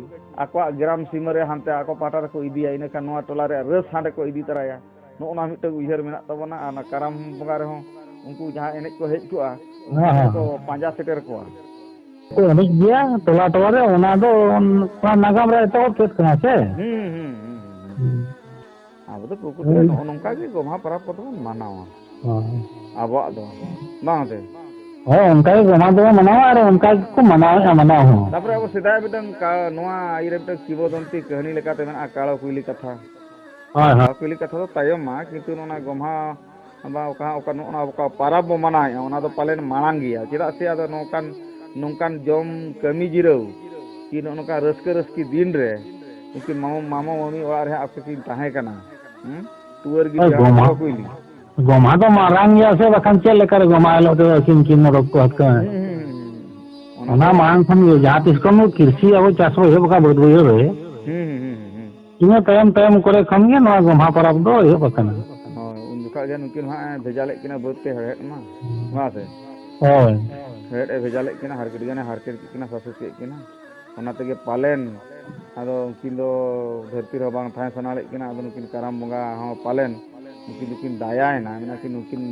ᱟᱠᱚᱣᱟᱜ ᱜᱨᱟᱢ ᱥᱤᱢᱟᱹ ᱨᱮ ᱦᱟᱱᱛᱮ ᱟᱠᱚ ᱯᱟᱦᱴᱟ ᱨᱮᱠᱚ ᱤᱫᱤᱭᱟ, ᱤᱱᱟᱹᱠᱷᱟᱱ ᱱᱚᱣᱟ ᱴᱚᱞᱟ ᱨᱮᱭᱟᱜ ᱨᱟᱹᱥ ᱦᱟᱸᱰᱮ ᱠᱚ ᱤᱫᱤ ᱛᱟᱨᱟᱭᱟ᱾ ᱱᱚᱜᱼᱚ ᱱᱚᱣᱟ ᱢᱤᱫᱴᱟᱝ ᱩᱭᱦᱟᱹᱨ ᱢᱮᱱᱟᱜ ᱛᱟᱵᱚᱱᱟ᱾ ᱟᱨ ᱚᱱᱟ ᱠᱟᱨᱟᱢ ᱵᱚᱸᱜᱟ ᱨᱮᱦᱚᱸ ᱩᱱᱠᱩ ᱡᱟᱦᱟᱸ ᱮᱱᱮᱡ ᱠᱚ ᱦᱮᱡ ᱠᱚᱜᱼᱟ, ᱦᱮᱸ, ᱩᱱᱠᱩ ᱦᱮᱸ᱾ ᱠᱚ ᱯᱟᱸᱡᱟ ᱥᱮᱴᱮᱨ ᱠᱚᱣᱟ᱾ ᱠᱚ ᱮᱱᱮᱡ ᱜᱮᱭᱟ ᱴᱚᱞᱟ ᱴᱚᱞᱟ ᱨᱮ, ᱚᱱᱟ ᱫᱚ ᱚᱱᱟ ᱱᱟᱜᱟᱢ ᱨᱮ ᱮᱛᱚᱦᱚᱵ ᱠᱮᱫ ᱠᱟᱱᱟ ᱥᱮ᱾ ᱦᱩᱸ, ᱦᱩᱸ, ᱦᱩᱸ, ᱦᱩᱸ᱾ ᱦᱩᱸ᱾ ᱟᱵᱚ ᱫᱚ ᱯᱨᱚᱠᱨᱤᱛᱤ ᱨᱮ ᱦᱩᱸ᱾ ᱱᱚᱜᱼᱚ ᱱᱚᱝᱠᱟ ᱜᱮ ᱜᱚᱢᱦᱟ ᱯᱚᱨᱚᱵᱽ ᱠᱚᱫᱚ ᱵᱚᱱ ᱢᱟᱱᱟᱣᱟ᱾ ᱦᱳᱭ᱾ ᱟᱵᱚᱣᱟᱜ ᱫᱚ, ᱵᱟᱝ ᱥᱮ? ᱦᱳᱭ, ᱚᱱᱠᱟ ᱜᱮ ᱜᱚᱢᱦᱟ ᱫᱚᱵᱚ ᱢᱟᱱᱟᱣᱟ ᱟᱨ ᱚᱱᱠᱟ ᱜᱮᱠᱚ ᱢᱟᱱᱟᱣᱮᱫᱼᱟ ᱢᱟᱱᱟᱣ ᱦᱚᱸ᱾ ᱛᱟᱯᱚᱨᱮ ᱟᱵᱚ ᱥᱮᱫᱟᱭ ᱢᱤᱫᱴᱟᱝ ᱠᱟ-, ᱱᱚᱣᱟ ᱤᱭᱟᱹ ᱨᱮ ᱢᱤᱫᱴᱟᱝ ᱠᱤᱵᱚᱫᱚᱱᱛᱤ ᱠᱟᱹᱦᱱᱤ ᱞᱮᱠᱟᱛᱮ ᱢᱮᱱᱟᱜᱼᱟ, ᱠᱟᱲᱚ ᱠᱩᱭᱞᱤ ᱠᱟᱛᱷᱟ᱾ ᱦᱳᱭ, ᱦᱳᱭ᱾ ᱠᱟᱲᱚ ᱠᱩᱭᱞᱤ ᱠᱟᱛᱷᱟ ᱫᱚ ᱛᱟᱭᱚᱢᱟ, ᱠᱤᱱᱛᱩ ᱱᱚᱣᱟ ᱜᱚᱢᱦᱟ ᱵᱟ ᱚᱠᱟ, ᱚᱠᱟ, ᱱᱚᱜᱼᱚ ᱱᱚᱣᱟ ᱚᱠᱟ ᱯᱟᱨᱟᱵᱽ ᱵᱚ ᱢᱟᱱᱟᱣᱮᱫᱼᱟ, ᱚᱱᱟ ᱫᱚ ᱯᱟᱞᱮᱱ ᱢᱟᱲᱟᱝ ᱜᱮᱭᱟ᱾ ᱪᱮᱫᱟᱜ ᱥᱮ ᱟᱫᱚ ᱱᱚᱝᱠᱟᱱ, ᱱᱚᱝᱠᱟᱱ ᱡᱚᱢ ᱠᱟᱹᱢᱤ ᱡᱤᱨᱟᱹᱣ ᱠᱤ ᱱᱚᱜᱼᱚ ᱱᱚᱝᱠᱟ ᱨᱟᱹᱥᱠᱟᱹ ᱨᱟᱹᱥᱠᱤ ᱫᱤᱱ ᱨᱮ ᱩᱱᱠᱤᱱ ᱢᱟᱢᱚ, ᱢᱟᱢᱚ ᱢᱟᱹᱢᱤ ᱚᱲᱟᱜ ᱨᱮ ᱦᱟᱸᱜ ᱟᱠᱚ ᱠᱤᱱ ᱛᱟᱦᱮᱸ ᱠᱟᱱᱟ᱾ ᱦᱩᱸ? ᱴᱩᱣᱟᱹᱨ ᱜᱤᱫᱽᱨᱟᱹ ᱦᱳᱭ, ᱜᱚᱢᱦᱟ᱾ ᱠᱚ ᱠᱩᱭᱞᱤ᱾ ᱜᱚᱢᱦᱟ ᱫᱚ ᱢᱟᱨᱟᱝ ᱜᱮᱭᱟ ᱥᱮ, ᱵᱟᱠᱷᱟᱱ ᱪᱮᱫ ᱞᱮᱠᱟ ᱨᱮ ᱜᱚᱢᱦᱟ ᱦᱤᱞᱳᱜ ᱫᱚ ᱟᱹᱠᱤᱱ ᱠᱤᱱ ᱨᱚᱲ ᱠᱚ ᱦᱟᱹᱴᱠᱟᱹ? ᱦᱩᱸ, ᱦᱩᱸ, ᱦᱩᱸ, ᱦᱩᱸ᱾ ᱚᱱᱟ ᱚᱱᱟ ᱫᱚ ᱢᱟᱲᱟᱝ ᱠᱷᱚᱱ ᱜᱮ, ᱡᱟᱦᱟᱸ ᱛᱤᱥ ᱠᱷᱚᱱ ᱠᱤᱨᱥᱤ ᱟᱵᱚ ᱪᱟᱥ ᱵᱚ ᱮᱦᱚᱵ ᱟᱠᱟᱫ ᱵᱟᱹᱫ ᱵᱟᱹᱭᱦᱟᱹᱲ ᱨᱮ, ᱦᱩᱸ, ᱦᱩᱸ, ᱦᱩᱸ, ᱦᱩᱸ, ᱦᱩᱸ᱾ ᱤᱱᱟᱹ ᱛᱟᱭᱚᱢ, ᱛᱟᱭᱚᱢ ᱠᱚᱨᱮ ᱠᱷᱚᱱ ᱜᱮ ᱱᱚᱣᱟ ᱜᱚᱢᱦᱟ ᱯᱚᱨᱚᱵᱽ ᱫᱚ ᱮᱦᱚᱵ ᱟᱠᱟᱱᱟ᱾ ᱦᱳᱭ, ᱩᱱ ᱡᱚᱠᱷᱟᱜ ᱜᱮ ᱱᱩᱠᱤᱱ ᱦᱟᱸᱜ ᱮ ᱵᱷᱮᱡᱟ ᱞᱮᱫ ᱠᱤᱱᱟ ᱵᱟᱹᱫᱽ ᱛᱮ ᱦᱮᱲᱦᱮᱫ ᱢᱟ, ᱦᱩᱸ᱾ ᱵᱟᱝ ᱥᱮ? ᱦᱳᱭ᱾ ᱦᱮᱲᱦᱮᱫ ᱮ ᱵᱷᱮᱡᱟ ᱞᱮᱫ ᱠᱤᱱᱟ, ᱦᱟᱨᱠᱮᱛ ᱜᱟᱱᱮ ᱦᱟᱨᱠᱮᱛ ᱠᱮᱫ ᱠᱤᱱᱟ, ᱥᱟᱥᱮᱛ ᱠᱮᱫ ᱠᱤᱱᱟ᱾ ᱚᱱᱟ ᱛᱮᱜᱮ ᱯᱟᱞᱮᱱ ᱟᱫᱚ ᱩᱱᱠᱤᱱ ᱫᱚ ᱫᱷᱟᱹᱨᱛᱤ ᱨᱮᱦᱚᱸ ᱵᱟᱝ ᱛᱟᱦᱮᱸ ᱥᱟᱱᱟ ᱞᱮᱫ ᱠᱤᱱᱟ᱾ ᱟᱫᱚ ᱱᱩᱠᱤᱱ ᱠᱟᱨᱟᱢ ᱵᱚᱸᱜᱟ ᱦᱚᱸ ᱯᱟᱞᱮᱱ ᱩᱱᱠᱤᱱ ᱫᱚᱠᱤᱱ ᱫᱟᱭᱟᱭᱮᱱᱟ, ᱢᱮᱱᱟ ᱠᱤᱱ, ᱱᱩᱠᱤᱱ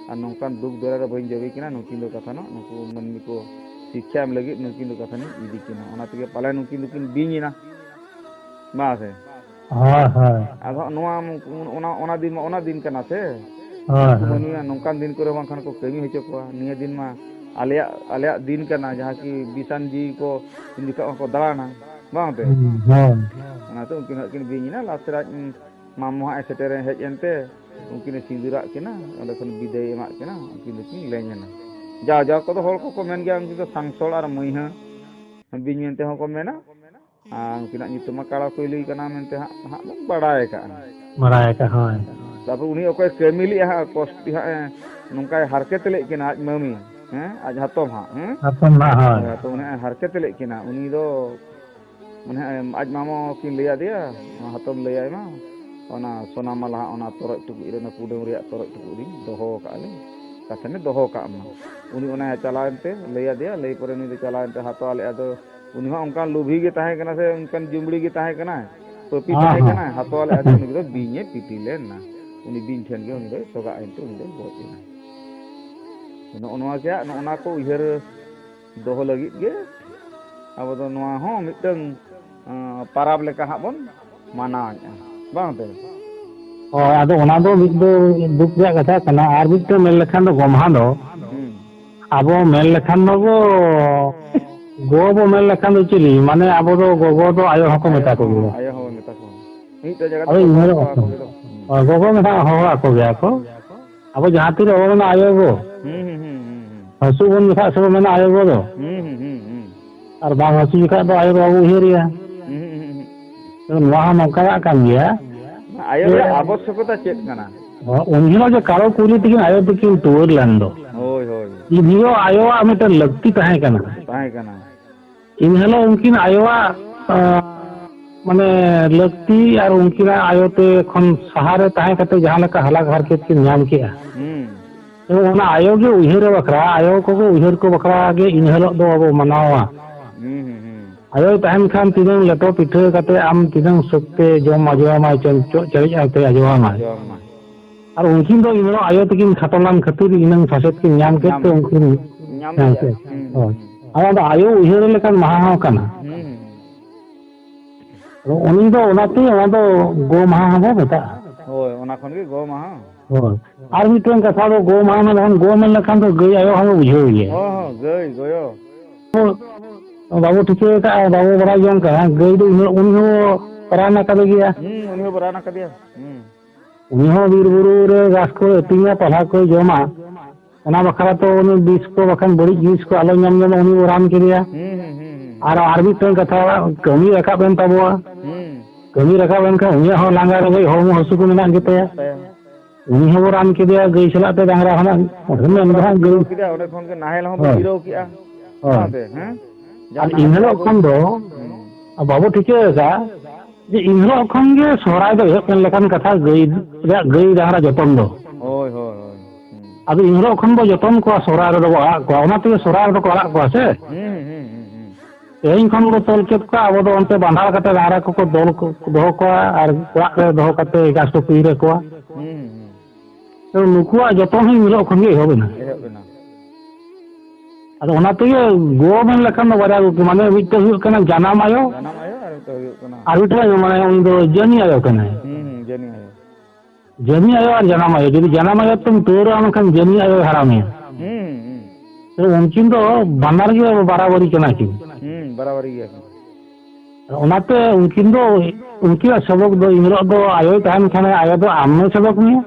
ᱟᱨ ᱱᱚᱝᱠᱟᱱ ᱫᱩᱠ ᱫᱚᱨᱟ ᱨᱮ ᱵᱟᱹᱧ ᱡᱚᱵᱮ ᱠᱤᱱᱟ, ᱱᱩᱠᱤᱱ ᱫᱚ ᱠᱟᱛᱷᱟ ᱱᱚᱜ ᱱᱩᱠᱩ ᱢᱟᱹᱱᱢᱤ ᱠᱚ ᱥᱤᱠᱠᱷᱟ ᱮᱢ ᱞᱟᱹᱜᱤᱫ ᱱᱩᱠᱤᱱ ᱫᱚ ᱠᱟᱛᱷᱟ ᱱᱤᱧ ᱤᱫᱤ ᱠᱤᱱᱟ᱾ ᱚᱱᱟ ᱛᱮᱜᱮ ᱯᱟᱞᱮᱱ ᱱᱩᱠᱤᱱ ᱫᱚᱠᱤᱱ ᱵᱤᱧ ᱮᱱᱟ, ᱵᱟᱝ ᱥᱮ? ᱦᱳᱭ, ᱦᱳᱭ᱾ ᱟᱫᱚ ᱦᱟᱸᱜ ᱱᱚᱣᱟ, ᱚᱱᱟ, ᱚᱱᱟ ᱫᱤᱱ ᱢᱟ ᱚᱱᱟ ᱫᱤᱱ ᱠᱟᱱᱟ ᱥᱮ? ᱦᱳᱭ, ᱩᱱᱠᱩ ᱦᱳᱭ᱾ ᱢᱟᱹᱱᱢᱤ ᱢᱟ ᱱᱚᱝᱠᱟᱱ ᱫᱤᱱ ᱠᱚᱨᱮ ᱵᱟᱝᱠᱷᱟᱱ ᱠᱚ ᱠᱟᱹᱢᱤ ᱦᱚᱪᱚ ᱠᱚᱣᱟ᱾ ᱱᱤᱭᱟᱹ ᱫᱤᱱ ᱢᱟ ᱟᱞᱮᱭᱟᱜ, ᱟᱞᱮᱭᱟᱜ ᱫᱤᱱ ᱠᱟᱱᱟ, ᱡᱟᱦᱟᱸ ᱠᱤ ᱵᱤᱥᱟᱱ ᱡᱤᱣᱤ ᱠᱚ ᱩᱱ ᱡᱚᱠᱷᱚᱱ ᱢᱟᱠᱚ ᱫᱟᱬᱟᱱᱟ, ᱵᱟᱝ ᱛᱮ? ᱦᱩᱸ, ᱦᱳᱭ᱾ ᱚᱱᱟᱛᱮ ᱩᱱᱠᱤᱱ ᱦᱟᱸᱜ ᱠᱤᱱ ᱵᱤᱧ ᱮᱱᱟ᱾ ᱞᱟᱥᱴ ᱨᱮ ᱟᱡ ᱢᱟᱢᱚ ᱦᱟᱸᱜ ᱮ ᱥᱮᱴᱮᱨ ᱦᱮᱡ ᱮᱱᱛᱮ ᱩᱱᱠᱤᱱ ᱮ ᱥᱤᱸᱫᱩᱨᱟᱜ ᱠᱤᱱᱟ, ᱚᱸᱰᱮ ᱠᱷᱚᱱ ᱵᱤᱫᱟᱹᱭ ᱮᱢᱟᱜ ᱠᱤᱱᱟ, ᱩᱱᱠᱤᱱ ᱫᱚᱠᱤᱱ ᱞᱮᱧ ᱮᱱᱟ᱾ ᱡᱟᱣ ᱡᱟᱣ ᱠᱚᱫᱚ ᱦᱚᱲ ᱠᱚᱠᱚ ᱢᱮᱱ ᱜᱮᱭᱟ, ᱩᱱᱠᱤᱱ ᱫᱚ ᱥᱟᱝᱥᱚᱲ ᱟᱨ ᱢᱟᱹᱭᱦᱟᱹ ᱵᱤᱧ ᱢᱮᱱᱛᱮ ᱦᱚᱸᱠᱚ ᱢᱮᱱᱟ᱾ ᱟᱨ ᱩᱱᱠᱤᱱᱟᱜ ᱧᱩᱛᱩᱢ ᱢᱟ ᱠᱟᱲᱟ ᱠᱩᱭᱞᱤ ᱠᱟᱱᱟ ᱢᱮᱱᱛᱮ ᱦᱟᱸᱜ, ᱦᱟᱸᱜ ᱵᱚᱱ ᱵᱟᱲᱟᱭ ᱟᱠᱟᱜᱼᱟ᱾ ᱵᱟᱲᱟᱭ ᱟᱠᱟᱫ, ᱦᱳᱭ᱾ ᱛᱟᱨᱯᱚᱨ ᱩᱱᱤ ᱚᱠᱚᱭ ᱠᱟᱹᱢᱤ ᱞᱮᱫᱼᱟ ᱦᱟᱸᱜ, ᱠᱚᱥᱴ ᱦᱟᱸᱜ ᱮ ᱱᱚᱝᱠᱟᱭ ᱦᱟᱨᱠᱮᱛ ᱞᱮᱫ ᱠᱤᱱᱟ ᱟᱡ ᱢᱟᱹᱢᱤ, ᱦᱮᱸ, ᱟᱡ ᱦᱟᱛᱚᱢ ᱦᱟᱸᱜ, ᱦᱮᱸ? ᱦᱟᱛᱚᱢ ᱦᱟᱸᱜ, ᱦᱳᱭ᱾ ᱦᱳᱭ, ᱛᱚ ᱩᱱᱤ ᱦᱟᱸᱜ ᱮ ᱦᱟᱨᱠᱮᱛ ᱞᱮᱫ ᱠᱤᱱᱟ, ᱩᱱᱤ ᱫᱚ ᱢᱟᱱᱮ ᱦᱟᱸᱜ ᱟᱡ ᱢᱟᱢᱚ ᱠᱤᱱ ᱞᱟᱹᱭ ᱟᱫᱮᱭᱟ, ᱚᱱᱟ ᱦᱟᱛᱚᱢ ᱞᱟᱹᱭᱟᱭ ᱢᱟ, ᱚᱱᱟ ᱥᱚᱱᱟ ᱢᱟᱞᱟ ᱦᱟᱸᱜ ᱚᱱᱟ ᱛᱚᱨᱚᱡ ᱴᱩᱠᱩᱡ ᱨᱮ, ᱚᱱᱟ ᱠᱩᱰᱟᱹᱢ ᱨᱮᱭᱟᱜ ᱛᱚᱨᱚᱡ ᱴᱩᱠᱩᱡ ᱨᱤᱧ ᱫᱚᱦᱚ ᱟᱠᱟᱫᱼᱟ ᱞᱤᱧ᱾ ᱠᱟᱛᱷᱟ ᱫᱚᱦᱚ ᱠᱟᱜ ᱢᱟ᱾ ᱩᱱᱤ ᱚᱱᱟ ᱪᱟᱞᱟᱣᱮᱱ ᱛᱮ ᱞᱟᱹᱭ ᱟᱫᱮᱭᱟ, ᱞᱟᱹᱭ ᱯᱚᱨᱮ ᱱᱩᱭ ᱫᱚ ᱪᱟᱞᱟᱣᱮᱱ ᱛᱮ ᱦᱟᱛᱟᱣ ᱞᱮᱫᱼᱟ᱾ ᱟᱫᱚ ᱩᱱᱤ ᱦᱚᱸ ᱚᱱᱠᱟᱱ ᱞᱩᱵᱷᱤ ᱜᱮ ᱛᱟᱦᱮᱸ ᱠᱟᱱᱟ ᱥᱮ ᱚᱱᱠᱟᱱ ᱡᱩᱢᱲᱤ ᱜᱮ ᱛᱟᱦᱮᱸ ᱠᱟᱱᱟᱭ, ᱯᱟᱹᱯᱤ ᱦᱮᱸ, ᱛᱟᱦᱮᱸ ᱦᱮᱸ᱾ ᱠᱟᱱᱟᱭ, ᱦᱟᱛᱟᱣ ᱞᱮᱫᱼᱟ ᱛᱮ ᱩᱱᱤ ᱫᱚ ᱵᱤᱧᱮ ᱯᱤᱴᱤ ᱞᱮᱱᱟ᱾ ᱩᱱᱤ ᱵᱤᱧ ᱴᱷᱮᱱ ᱜᱮ ᱩᱱᱤ ᱫᱚᱭ ᱥᱚᱜᱟᱜ ᱮᱱᱛᱮ ᱩᱱᱤ ᱫᱚᱭ ᱜᱚᱡ ᱮᱱᱟ᱾ ᱱᱚᱜᱼᱚ ᱱᱚᱣᱟ ᱜᱮ ᱦᱟᱸᱜ, ᱱᱚᱜᱼᱚ ᱱᱟ ᱠᱚ ᱩᱭᱦᱟᱹᱨ ᱫᱚᱦᱚ ᱞᱟᱹᱜᱤᱫ ᱜᱮ ᱟᱵᱚ ᱫᱚ ᱱᱚᱣᱟ ᱦᱚᱸ ᱢᱤᱫᱴᱟᱝ, ᱟᱸ, ᱯᱟᱨᱟᱵᱽ ᱞᱮᱠᱟ ᱦᱟᱸᱜ ᱵᱚᱱ ᱢᱟᱱᱟᱣᱮᱫᱼᱟ, ᱵᱟᱝ ᱛᱮ? ᱦᱳᱭ, ᱟᱫᱚ ᱚᱱᱟ ᱫᱚ ᱢᱤᱫ ᱫᱚ ᱫᱩᱠ ᱨᱮᱭᱟᱜ ᱠᱟᱛᱷᱟ ᱠᱟᱱᱟ, ᱟᱨ ᱢᱤᱫᱴᱟᱝ ᱢᱮᱱ ᱞᱮᱠᱷᱟᱱ ᱫᱚ ᱜᱚᱢᱦᱟ ᱫᱚ, ᱦᱩᱸ᱾ ᱟᱵᱚ ᱢᱮᱱ ᱞᱮᱠᱷᱟᱱ ᱫᱚ ᱜᱚ, ᱜᱚ ᱵᱚ ᱢᱮᱱ ᱞᱮᱠᱷᱟᱱ ᱫᱚ ᱪᱤᱞᱤ? ᱢᱟᱱᱮ ᱟᱵᱚ ᱫᱚ ᱜᱚᱜᱚ ᱫᱚ ᱟᱭᱳ ᱦᱚᱸᱠᱚ ᱟᱭᱳ ᱢᱮᱛᱟ ᱦᱚᱸ, ᱠᱚᱜᱮᱭᱟ᱾ ᱟᱭᱳ ᱦᱚᱸ ᱢᱮᱛᱟ ᱠᱚᱣᱟ᱾ ᱢᱤᱫᱴᱮᱡ ᱡᱟᱭᱜᱟ ᱟᱫᱚ ᱫᱚᱠᱚ ᱤᱧ ᱦᱚᱦᱚ ᱦᱚᱸ ᱟᱠᱚᱣᱟ ᱠᱚ ᱜᱮ᱾ ᱦᱳᱭ, ᱜᱚᱜᱚ ᱢᱮᱱᱟᱜ ᱦᱚᱦᱚ ᱟᱠᱚ ᱜᱮᱭᱟ ᱠᱚ᱾ ᱦᱩᱸ, ᱦᱩᱸ, ᱦᱩᱸ, ᱦᱩᱸ, ᱦᱩᱸ᱾ ᱦᱟᱹᱥᱩ ᱵᱚᱱ ᱢᱮᱛᱟᱜ ᱥᱮ ᱵᱚᱱ ᱢᱮᱱᱟ ᱟᱭᱳ ᱜᱚ ᱫᱚ᱾ ᱦᱩᱸ, ᱦᱩᱸ, ᱦᱩᱸ, ᱦᱩᱸ᱾ ᱟᱨ ᱵᱟᱝ ᱦᱟᱹᱥᱩ ᱡᱚᱠᱷᱟᱡ ᱫᱚ ᱟᱭᱳ ᱫᱚ ᱵᱟᱵᱚ ᱩᱭᱦᱟᱹᱨᱮᱭᱟ᱾ ᱦᱩᱸ, ᱦᱩᱸ, ᱦᱩᱸ, ᱦᱩᱸ᱾ ᱛᱚ ᱱᱚᱣᱟ ᱦᱚᱸ ᱱᱚᱝᱠᱟᱱᱟᱜ ᱠᱟᱱ ᱜᱮᱭᱟ ᱟᱭᱳ ᱡᱮ ᱨᱮᱭᱟᱜ ᱟᱵᱚᱥᱭᱚᱠᱚᱛᱟ ᱪᱮᱫ ᱠᱟᱱᱟ? ᱩᱱ ᱦᱤᱞᱳᱜ ᱡᱮ ᱠᱟᱨᱚ ᱠᱩᱲᱤ ᱛᱟᱹᱠᱤᱱ ᱟᱭᱳ ᱛᱟᱹᱠᱤᱱ ᱴᱩᱣᱟᱹᱨ ᱞᱮᱱ ᱫᱚ, ᱦᱳᱭ, ᱦᱳᱭ᱾ ᱩᱱ ᱦᱤᱞᱳᱜ ᱟᱭᱳᱣᱟᱜ ᱢᱤᱫᱴᱮᱱ ᱞᱟᱹᱠᱛᱤ ᱛᱟᱦᱮᱸ ᱠᱟᱱᱟ᱾ ᱛᱟᱦᱮᱸ ᱠᱟᱱᱟ᱾ ᱤᱱ ᱦᱤᱞᱳᱜ ᱩᱱᱠᱤᱱ ᱟᱭᱳᱣᱟᱜ, ᱟᱸ, ᱢᱟᱱᱮ, ᱞᱟᱹᱠᱛᱤ ᱟᱨ ᱩᱱᱠᱤᱱᱟᱜ ᱟᱭᱳ ᱛᱮ ᱠᱷᱚᱱ ᱥᱟᱦᱟᱨᱮ ᱛᱟᱦᱮᱸ ᱠᱟᱛᱮ ᱡᱟᱦᱟᱸ ᱞᱮᱠᱟ ᱦᱟᱞᱟᱠ ᱦᱟᱨᱠᱮᱛ ᱠᱤᱱ ᱧᱟᱢ ᱠᱮᱜᱼᱟ, ᱦᱩᱸ᱾ ᱮᱵᱚᱝ ᱚᱱᱟ ᱟᱭᱳ ᱜᱮ ᱩᱭᱦᱟᱹᱨ ᱵᱟᱠᱷᱨᱟ, ᱟᱭᱳ ᱠᱚᱜᱮ ᱩᱭᱦᱟᱹᱨ ᱠᱚ ᱵᱟᱠᱷᱨᱟ ᱜᱮ ᱤᱱ ᱦᱤᱞᱳᱜ ᱫᱚ ᱟᱵᱚ ᱢᱟᱱᱟᱣᱟ᱾ ᱦᱩᱸ, ᱦᱩᱸ, ᱦᱩᱸ᱾ ᱟᱭᱳᱭ ᱛᱟᱦᱮᱱ ᱠᱷᱟᱱ ᱛᱤᱱᱟᱹᱝ ᱞᱮᱴᱚ ᱯᱤᱴᱷᱟᱹ ᱠᱟᱛᱮ ᱟᱢ ᱛᱤᱱᱟᱹᱝ ᱥᱩᱠ ᱛᱮ ᱡᱚᱢ ᱟᱡᱚᱢᱟᱭ, ᱪᱚ-, ᱪᱚᱜ ᱪᱮᱨᱮᱡ ᱟᱛᱮ ᱟᱡᱚᱢᱟᱭ᱾ ᱡᱚᱢ ᱢᱟ᱾ ᱟᱨ ᱩᱱᱠᱤᱱ ᱫᱚ ᱤᱱ ᱦᱤᱞᱳᱜ ᱟᱭᱳ ᱛᱟᱹᱠᱤᱱ ᱠᱷᱟᱴᱚ ᱞᱮᱱ ᱠᱷᱟᱹᱛᱤᱨ ᱤᱱᱟᱹᱝ ᱥᱟᱥᱮᱛ ᱠᱤᱱ ᱧᱟᱢ ᱠᱮᱫ ᱧᱟᱢ, ᱛᱮ ᱩᱱᱠᱤᱱ ᱧᱟᱢ ᱦᱮᱸ, ᱞᱮᱜᱼᱟ᱾ ᱦᱮᱸ, ᱦᱩᱸ, ᱦᱳᱭ᱾ ᱦᱩᱸ, ᱦᱩᱸ᱾ ᱟᱨ ᱚᱱᱟ ᱫᱚ ᱟᱭᱳ ᱩᱭᱦᱟᱹᱨ ᱞᱮᱠᱟᱱ ᱢᱟᱦᱟ ᱦᱚᱸ ᱠᱟᱱᱟ᱾ ᱦᱩᱸ, ᱦᱩᱸ, ᱦᱩᱸ᱾ ᱟᱫᱚ ᱩᱱᱤ ᱫᱚ ᱚᱱᱟᱛᱮ ᱚᱱᱟ ᱫᱚ ᱜᱳ ᱢᱟᱦᱟ ᱦᱚᱸᱵᱚ ᱢᱮᱛᱟᱜᱼᱟ᱾ ᱦᱳᱭ, ᱚᱱᱟ ᱠᱷᱚᱱ ᱜᱮ ᱜᱳ ᱢᱟᱦᱟ᱾ ᱦᱳᱭ᱾ ᱟᱨ ᱢᱤᱫᱴᱮᱱ ᱠᱟᱛᱷᱟ ᱫᱚ ᱜᱳ ᱢᱟᱦᱟ ᱢᱮᱱ ᱞᱮᱠᱷᱟᱱ, ᱜᱳ ᱢᱮᱱ ᱞᱮᱠᱷᱟᱱ ᱫᱚ ᱜᱟᱹᱭ ᱟᱭᱳ ᱦᱚᱸ ᱵᱚ ᱵᱩᱡᱷᱟᱹᱣ ᱜᱮᱭᱟ᱾ ᱦᱚᱸ, ᱦᱚᱸ, ᱜᱟᱹᱭ, ᱜᱚᱭᱚ᱾ ᱵᱟᱵᱚ ᱴᱷᱤᱠᱟᱹ ᱟᱠᱟᱫᱼᱟ, ᱵᱟᱵᱚ ᱵᱟᱲᱟᱭ ᱡᱚᱝ ᱠᱟᱱᱟ, ᱜᱟᱹᱭ ᱫᱚ ᱩᱱᱤ ᱦᱚᱸ, ᱩᱱᱤ ᱦᱚᱸ ᱨᱟᱱ ᱟᱠᱟᱫᱮ ᱜᱮᱭᱟ᱾ ᱦᱩᱸ, ᱩᱱᱤ ᱦᱚᱸ ᱵᱚ ᱨᱟᱱ ᱟᱠᱟᱫᱮᱭᱟ᱾ ᱦᱩᱸ᱾ ᱩᱱᱤ ᱦᱚᱸ ᱵᱤᱨ ᱵᱩᱨᱩ ᱨᱮ ᱜᱷᱟᱥ ᱠᱚ ᱟᱹᱛᱤᱧᱟ, ᱯᱟᱞᱦᱟ ᱠᱚᱭ ᱡᱚᱢᱟ᱾ ᱚᱱᱟ ᱵᱟᱠᱷᱨᱟ ᱛᱮ ᱩᱱᱤ ᱵᱤᱥ ᱠᱚ ᱵᱟᱠᱷᱟᱱ ᱵᱟᱹᱲᱤᱡ ᱡᱤᱱᱤᱥ ᱠᱚ ᱟᱞᱚ ᱧᱟᱢ ᱧᱟᱢᱟ, ᱩᱱᱤ ᱵᱚ ᱨᱟᱱ ᱠᱮᱫᱮᱭᱟ᱾ ᱦᱩᱸ, ᱦᱩᱸ, ᱦᱩᱸ, ᱦᱩᱸ᱾ ᱟᱨ, ᱟᱨ ᱢᱤᱫᱴᱟᱝ ᱠᱟᱛᱷᱟ, ᱠᱟᱹᱢᱤ ᱨᱟᱠᱟᱵ ᱮᱱ ᱛᱟᱵᱚᱣᱟ᱾ ᱦᱩᱸ᱾ ᱠᱟᱹᱢᱤ ᱨᱟᱠᱟᱵ ᱮᱱ ᱠᱷᱟᱱ ᱩᱱᱤᱭᱟᱜ ᱦᱚᱸ ᱞᱟᱸᱜᱟ ᱨᱮᱸᱜᱮᱡ ᱦᱚᱲᱢᱚ ᱦᱟᱹᱥᱩ ᱠᱚ ᱢᱮᱱᱟᱜ ᱜᱮᱛᱟᱭᱟ᱾ ᱢᱮᱱᱟᱜ ᱛᱟᱭᱟ᱾ ᱩᱱᱤ ᱦᱚᱸᱵᱚ ᱨᱟᱱ ᱠᱮᱫᱮᱭᱟ ᱜᱟᱹᱭ ᱥᱟᱞᱟᱜ ᱛᱮ ᱰᱟᱝᱨᱟ ᱦᱚᱸ ᱱᱟᱜ ᱚᱸᱰᱮ ᱢᱮᱱ ᱫᱚ ᱦᱟᱸᱜ ᱜᱟᱹᱭ᱾ ᱡᱤᱨᱟᱹᱣ ᱠᱮᱫᱟ, ᱚᱸᱰᱮ ᱠᱷᱚᱱ ᱜᱮ ᱱᱟᱦᱮᱞ ᱦᱚᱸ ᱵᱚ ᱦᱳᱭ᱾ ᱡᱤᱨᱟᱹᱣ ᱠᱮᱜᱼᱟ᱾ ᱦᱳᱭ᱾ ᱚᱱᱟᱛᱮ, ᱦᱮᱸ? ᱟᱨ ᱡᱟᱦᱟᱱᱟᱜ ᱮᱱ ᱦᱤᱞᱳᱜ ᱠᱷᱚᱱ ᱫᱚ ᱦᱩᱸ᱾ ᱵᱟᱵᱚ ᱴᱷᱤᱠᱟᱹ ᱟᱠᱟᱫᱼᱟ ᱡᱮ ᱮᱱ ᱦᱤᱞᱳᱜ ᱠᱷᱚᱱ ᱜᱮ ᱥᱚᱦᱨᱟᱭ ᱫᱚ ᱮᱦᱚᱵ ᱮᱱ ᱞᱮᱠᱟᱱ ᱠᱟᱛᱷᱟ, ᱜᱟᱹᱭ ᱨᱮᱭᱟᱜ, ᱜᱟᱹᱭ ᱰᱟᱝᱨᱟ ᱡᱚᱛᱚᱱ ᱫᱚ᱾ ᱦᱳᱭ, ᱦᱳᱭ, ᱦᱳᱭ᱾ ᱦᱩᱸ᱾ ᱟᱫᱚ ᱮᱱ ᱦᱤᱞᱳᱜ ᱠᱷᱚᱱ ᱵᱚ ᱡᱚᱛᱚᱱ ᱠᱚᱣᱟ, ᱥᱚᱦᱨᱟᱭ ᱨᱮᱫᱚ ᱵᱚ ᱟᱲᱟᱜ ᱠᱚᱣᱟ, ᱚᱱᱟ ᱛᱮᱜᱮ ᱥᱚᱦᱨᱟᱭ ᱨᱮᱫᱚ ᱠᱚ ᱟᱲᱟᱜ ᱠᱚᱣᱟ ᱥᱮ᱾ ᱦᱩᱸ, ᱦᱩᱸ, ᱦᱩᱸ, ᱦᱩᱸ᱾ ᱛᱮᱦᱮᱧ ᱠᱷᱚᱱ ᱵᱚ ᱛᱚᱞ ᱠᱮᱫ ᱠᱚᱣᱟ, ᱟᱵᱚ ᱫᱚ ᱚᱱᱛᱮ ᱵᱟᱸᱫᱷᱟᱲ ᱠᱟᱛᱮ ᱰᱟᱝᱨᱟ ᱠᱚᱠᱚ ᱫᱚᱞ ᱠᱚ, ᱫᱚᱦᱚ ᱠᱚᱣᱟ ᱟᱨ ᱚᱲᱟᱜ ᱨᱮ ᱫᱚᱦᱚ ᱠᱟᱛᱮ ᱜᱷᱟᱥ ᱠᱚ ᱤᱨ ᱟᱠᱚᱣᱟ᱾ ᱦᱩᱸ, ᱦᱩᱸ᱾ ᱛᱚ ᱱᱩᱠᱩᱣᱟᱜ ᱡᱚᱛᱚᱱ ᱦᱚᱸ ᱮᱱ ᱦᱤᱞᱳᱜ ᱠᱷᱚᱱ ᱜᱮ ᱮᱦᱚᱵ ᱮᱱᱟ᱾ ᱮᱦᱚᱵ ᱮᱱᱟ᱾ ᱟᱫᱚ ᱚᱱᱟ ᱛᱮᱜᱮ ᱜᱚ ᱢᱮᱱ ᱞᱮᱠᱷᱟᱱ ᱫᱚ ᱵᱟᱨᱭᱟ ᱜᱮ, ᱢᱟᱱᱮ ᱢᱤᱫᱴᱮᱱ ᱦᱩᱭᱩᱜ ᱠᱟᱱᱟ ᱡᱟᱱᱟᱢ ᱟᱭᱳ, ᱡᱟᱱᱟᱢ ᱟᱭᱳ ᱟᱨ ᱢᱤᱫᱴᱮᱱ ᱦᱩᱭᱩᱜ ᱠᱟᱱᱟ ᱟᱨ ᱢᱤᱫᱴᱮᱱ ᱢᱟᱱᱮ ᱩᱱᱤ ᱫᱚ ᱡᱟᱹᱱᱤ ᱟᱭᱳ ᱠᱟᱱᱟᱭ᱾ ᱦᱩᱸ, ᱦᱩᱸ, ᱡᱟᱹᱱᱤ ᱟᱭᱳ᱾ ᱡᱟᱹᱱᱤ ᱟᱭᱳ ᱟᱨ ᱡᱟᱱᱟᱢ ᱟᱭᱳ, ᱡᱩᱫᱤ ᱡᱟᱱᱟᱢ ᱟᱭᱳ ᱛᱮᱢ ᱛᱟᱹᱣᱨᱮ ᱟᱢ ᱠᱷᱟᱱ ᱡᱟᱹᱱᱤ ᱟᱭᱳᱭ ᱦᱟᱨᱟᱢᱮᱭᱟ᱾ ᱦᱩᱸ, ᱦᱩᱸ᱾ ᱛᱚ ᱩᱱᱠᱤᱱ ᱫᱚ ᱵᱟᱱᱟᱨ ᱜᱮ ᱵᱟᱨᱟᱵᱟᱨᱤ ᱠᱟᱱᱟ ᱠᱤᱱ᱾ ᱦᱩᱸ, ᱵᱟᱨᱟᱵᱟᱨᱤ ᱜᱮᱭᱟ ᱠᱤᱱ᱾ ᱚᱱᱟᱛᱮ ᱩᱱᱠᱤᱱ ᱫᱚ, ᱩᱱᱠᱤᱱᱟᱜ ᱥᱮᱵᱚᱠ ᱫᱚ ᱮᱱ ᱦᱤᱞᱳᱜ ᱫᱚ ᱟᱭᱳᱭ ᱛᱟᱦᱮᱱ ᱠᱷᱟᱱ ᱟᱭᱳ ᱫᱚ ᱟᱢᱮ ᱥᱮᱵᱚᱠ ᱢᱮᱭᱟ᱾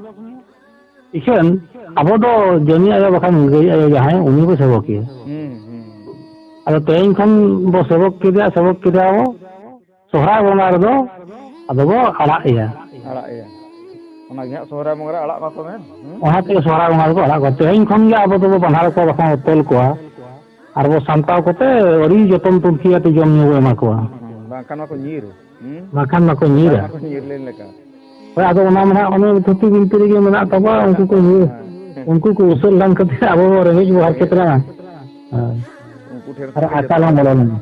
ᱤᱠᱷᱟᱹᱱ ᱟᱵᱚ ᱫᱚ ᱡᱟᱹᱱᱤ ᱟᱭᱳ ᱵᱟᱠᱷᱟᱱ ᱜᱟᱹᱭ ᱟᱭᱳ ᱡᱟᱦᱟᱸᱭ, ᱩᱱᱤ ᱵᱚ ᱥᱮᱵᱚᱠᱮᱭᱟ᱾ ᱦᱩᱸ, ᱦᱩᱸ᱾ ᱟᱫᱚ ᱛᱮᱦᱮᱧ ᱠᱷᱚᱱ ᱵᱚ ᱥᱮᱵᱚᱠ ᱠᱮᱫᱮᱭᱟ, ᱥᱮᱵᱚᱠ ᱠᱮᱫᱮᱭᱟ ᱵᱚ, ᱥᱚᱦᱨᱟᱭ ᱵᱚᱸᱜᱟ ᱨᱮᱫᱚ ᱟᱫᱚ ᱵᱚ ᱟᱲᱟᱜ ᱮᱭᱟ᱾ ᱟᱲᱟᱜ ᱮᱭᱟ᱾ ᱚᱱᱟ ᱜᱮ ᱦᱟᱸᱜ ᱥᱚᱦᱨᱟᱭ ᱵᱚᱸᱜᱟ ᱨᱮ ᱟᱲᱟᱜ ᱢᱟᱠᱚ ᱢᱮᱱ᱾ ᱦᱩᱸ? ᱚᱱᱟ ᱛᱮᱜᱮ ᱥᱚᱦᱨᱟᱭ ᱵᱚᱸᱜᱟ ᱨᱮᱠᱚ ᱟᱲᱟᱜ ᱠᱚᱣᱟ᱾ ᱛᱮᱦᱮᱧ ᱠᱷᱚᱱ ᱜᱮ ᱟᱵᱚ ᱫᱚᱵᱚ ᱵᱟᱸᱫᱷᱟᱲ ᱠᱚᱣᱟ, ᱵᱟᱠᱷᱟᱱ ᱵᱚ ᱛᱚᱞ ᱠᱚᱣᱟ᱾ ᱟᱨ ᱵᱚ ᱥᱟᱢᱴᱟᱣ ᱠᱟᱛᱮ ᱟᱹᱰᱤ ᱡᱚᱛᱚᱱ ᱛᱩᱱᱠᱷᱤ ᱟᱛᱮ ᱡᱚᱢ ᱧᱩ ᱵᱚ ᱮᱢᱟ ᱠᱚᱣᱟ᱾ ᱦᱩᱸ, ᱵᱟᱝᱠᱷᱟᱱ ᱢᱟᱠᱚ ᱧᱤᱨ᱾ ᱦᱩᱸ? ᱵᱟᱝᱠᱷᱟᱱ ᱢᱟᱠᱚ ᱧᱤᱨᱟ᱾ ᱵᱟᱝᱠᱷᱟᱱ ᱢᱟᱠᱚ ᱧᱤᱨ ᱞᱮᱱ ᱞᱮᱠᱟ᱾ ᱦᱳᱭ, ᱟᱫᱚ ᱚᱱᱟ ᱢᱟ ᱦᱟᱸᱜ ᱚᱱᱮ ᱛᱷᱩᱛᱤ ᱵᱤᱱᱛᱤ ᱨᱮᱜᱮ ᱢᱮᱱᱟᱜ ᱛᱟᱵᱚᱣᱟ, ᱩᱱᱠᱩ ᱠᱚ ᱧᱤᱨ, ᱦᱮᱸ᱾ ᱩᱱᱠᱩ ᱠᱚ ᱩᱥᱟᱹᱫ ᱞᱮᱱ ᱠᱷᱟᱹᱛᱤᱨ ᱟᱵᱚ ᱵᱚ ᱨᱮᱸᱜᱮᱡ ᱵᱚ ᱦᱟᱨᱠᱮᱛ ᱞᱮᱱᱟ᱾ ᱦᱳᱭ᱾ ᱩᱱᱠᱩ ᱴᱷᱮᱱ ᱟᱨ ᱠᱷᱚᱱ ᱜᱮ ᱟᱠᱟᱞ ᱡᱚᱛᱚ ᱦᱚᱸ ᱵᱚᱞᱚ ᱞᱮᱱᱟ᱾